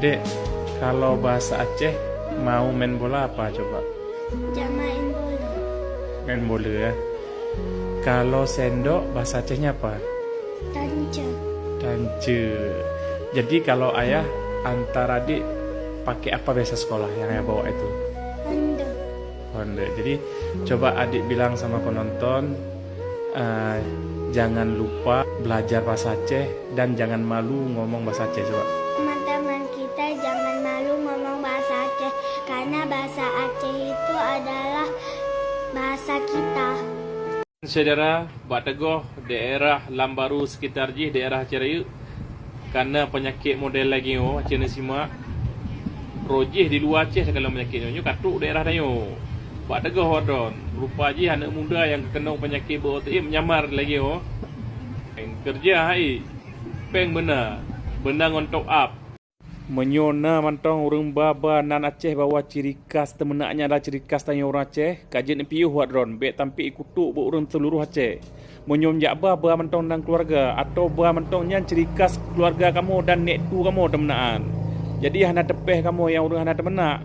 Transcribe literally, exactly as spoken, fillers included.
Dek, kalau bahasa Aceh mau main bola apa coba? Jamain bola. Main bola ya. Kalau sendok bahasa Acehnya apa? Tance. Tance. Jadi kalau ayah antar adik pakai apa biasa sekolah yang ayah bawa itu? Honda. Honda. Jadi coba adik bilang sama penonton, uh, jangan lupa belajar bahasa Aceh dan jangan malu ngomong bahasa Aceh coba. Teman-teman kita jangan malu ngomong bahasa Aceh karena bahasa Aceh itu adalah bahasa kita. Syedara, bak tegoh daerah Lambaru sekitar jih daerah Aceh Rayeuk kana panyakét model lagée nyoe, Aceh neusimak. Roh jih di luwa Aceh takalon panyakét nyoe, nyoe ka trok daerah tanyoe. Bak tegoh awak droen, rupa jih aneuk muda nyang keunong panyakét beu O T M nyamar lagée nyoe. Keureuja hai, péng beuna, beuna ngon top up. Meunyoe na mantong ureuëng ba-ba nan Aceh bahwa ciri khas teumeunak nyan adalah ciri khas tanyoe ureuëng Aceh, ka jeuet neupiôh awak droen, bék tampik kutok beu ureuëng seuluroh Aceh. Meunyoe jak ba, ba mantong nan keuluwarga, atawa ba mantong nyan ciri khas keuluwarga kamoe dan nek tu kamoe teumeunak. Jadi hana teupéh kamoe nyang ureuëng hana teumeunak.